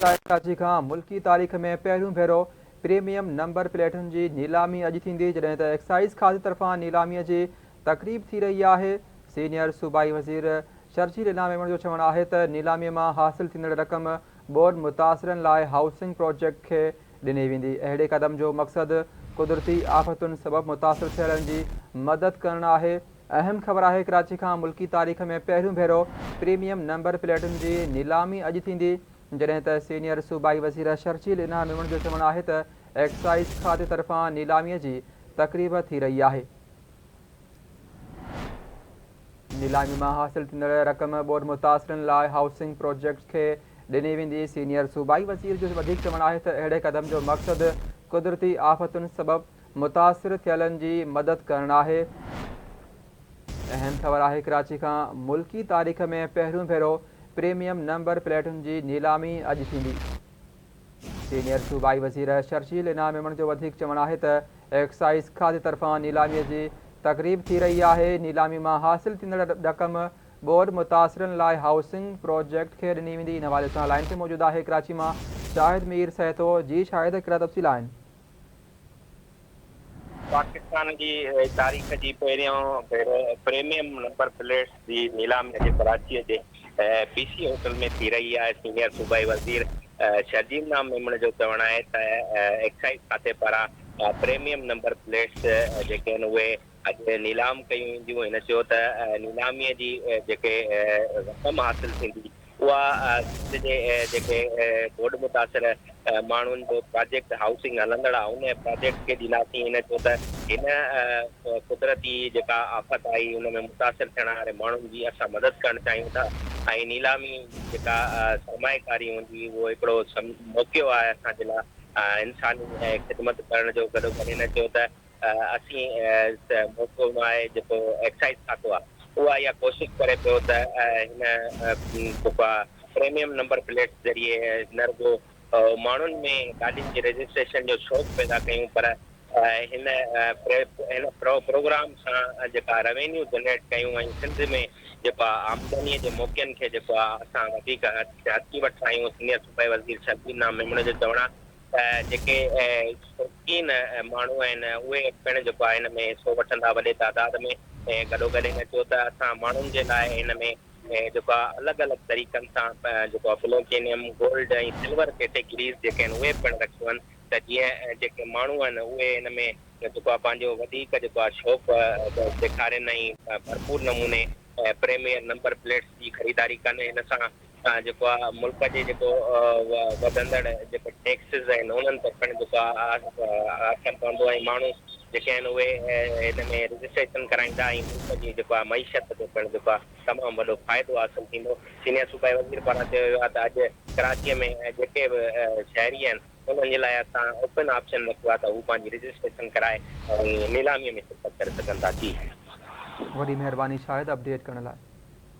ڪراچي کان ملڪي تاريخ ۾ پهريون ڀيرو پريميم نمبر پليٽن جي نيلامي اڄ ٿيندي، جڏهن ته ايڪسائيز کاتي طرفان نيلامي جي تقريب ٿي رهي آهي. سينيئر صوبائي وزير شرجيل انعام ميمڻ جو چوڻ آهي ته نيلامي مان حاصل ٿيندڙ رقم ٻوڏ متاثرن لاء هائوسنگ پروجيڪٽ کي ڏني ويندي. اهڙي قدم جو مقصد قدرتي آفتن سبب متاثر ٿيلن جي مدد ڪرڻ آهي. اهم خبر آهي ڪراچي کان ملڪي تاريخ ۾ پهريون ڀيرو پريميم نمبر پليٽن جي نيلامي اڄ ٿيندي، جڏهن ته سينيئر صوبائي وزير شرجيل انعام ميمڻ جو چوڻ آهي ته ايڪسائيز کاتي طرفان نيلامي جي تقريب ٿي رهي آهي. نيلامي مان حاصل ٿيندڙ رقم ٻوڏ متاثرن لاء هائوسنگ پروجيڪٽس کي ڏني ويندي. سينيئر صوبائي وزير جو وڌيڪ چوڻ آهي ته اهڙي قدم جو مقصد قدرتي آفتن سبب متاثر ٿيلن جي مدد ڪرڻ آهي. اهم خبر آهي ڪراچي کان ملڪي تاريخ ۾ پهريون ڀيرو پريميم نمبر پليٽن جي نيلامي اڄ ٿيندي. سينيئر صوبائي وزير شرجيل انعام ميمڻ جو وڌيڪ چوڻ آهي ته ايڪسائيز کاتي طرفان نيلامي جي تقريب ٿي رهي آهي، نيلامي مان حاصل ٿيندڙ رقم ٻوڏ متاثرن لاء هائوسنگ پروجيڪٽ کي ڏني ويندي. ان حوالي سان لائين تي موجود آهي ڪراچي مان شاهد مير سهتو. جي شاهد ڪهڙا تفصيل آهن؟ پاڪستان جي تاريخ جي پهريون ڀيرو پريميم نمبر پليٽس جي نيلامي اڄ ڪراچيء جي پي سي هوٽل ۾ ٿي رهي آهي. سينيئر صوبائي وزير شرجيل نام ميمڻ جو چوڻ آهي ته ايڪسائيز کاتي پاران پريميم نمبر پليٽس جيڪي آهن اهي اڄ نيلام ڪيون وينديون. هن چيو ته نيلامي جي جيڪي رقم حاصل ٿيندي اها سنڌ جي جيڪي ٻوڏ متاثر ماڻهن جو پراجيڪٽ هائوسنگ هلندڙ آهي ان پراجيڪٽ کي ڏينداسين. هن چيو ته هن قدرتي جيڪا آفت آئي ان ۾ متاثر ٿيڻ واري ماڻهن جي اسان مدد ڪرڻ چاهيون ٿا ۽ نيلامي جيڪا سرمائيڪاري هوندي اهو هڪڙو موقعو آهي اسان جي لاء انساني خدمت ڪرڻ جو. گڏوگڏ هن چيو ته اسين موقعو آهي جيڪو ايڪسائيز کاتو آهي اها اها ڪوشش ڪري پيو ته هن جيڪو آهي پريميم نمبر پليٽس ذريعي نه رڳو ماڻهن ۾ گاڏين جي رجسٽريشن جو شوق پيدا ڪيون پر هن هن پروگرام سان جيڪا روينيو جنريٽ ڪيون ۽ سنڌ ۾ جيڪو آهي آمدني جي موقعن کي جيڪو آهي اسان وڌيڪ هٿي وٺرايون. سينيئر صوبائي وزير شرجيل نام ميمڻ جو چوڻ آهي ته جيڪي شوقين ماڻهو آهن اهي پڻ جيڪو آهي هن ۾ حصو وٺندا وڏي تعداد ۾ ۽ گڏوگڏ هن چيو ته اسان ماڻهن جي لاء هن ۾ جيڪو آهي الڳ الڳ طريقن سان جيڪو آهي پليٽينيم، گولڊ ۽ سلور ڪيٽيگريز جيڪي آهن اهي پڻ رکيون آهن ته جيئن جيڪي ماڻهو آهن اهي هن ۾ جيڪو آهي پنهنجو وڌيڪ جيڪو آهي شوق ڏيکارين ۽ ڀرپور نموني پريميئر نمبر پليٽس جي خريداري ڪن هن سان جيڪو آ ملڪ جي جيڪو وڌندڙ جيڪو ٽيڪسز آهن انهن تي پڻ جيڪو آ اثر پوندو ۽ ماڻهو جيڪي آهن اهي هن ۾ رجسٽريشن ڪرائيندا ۽ ملڪ جي جيڪو آ معيشت کي پڻ جيڪو آ تمام وڏو فائدو حاصل ٿيندو. سينيئر صوبائي وزير پاران چيو ويو آهي ته اڄ ڪراچي ۾ جيڪي به شهري آهن انهن جي لاء اسان اوپن آپشن رکيو آهي ته هو پنهنجي رجسٽريشن ڪرائي ۽ نيلامي ۾ شرڪت ڪري سگهن ٿا. جي. وڏي مهرباني شاهد اپڊيٽ ڪرڻ لاء.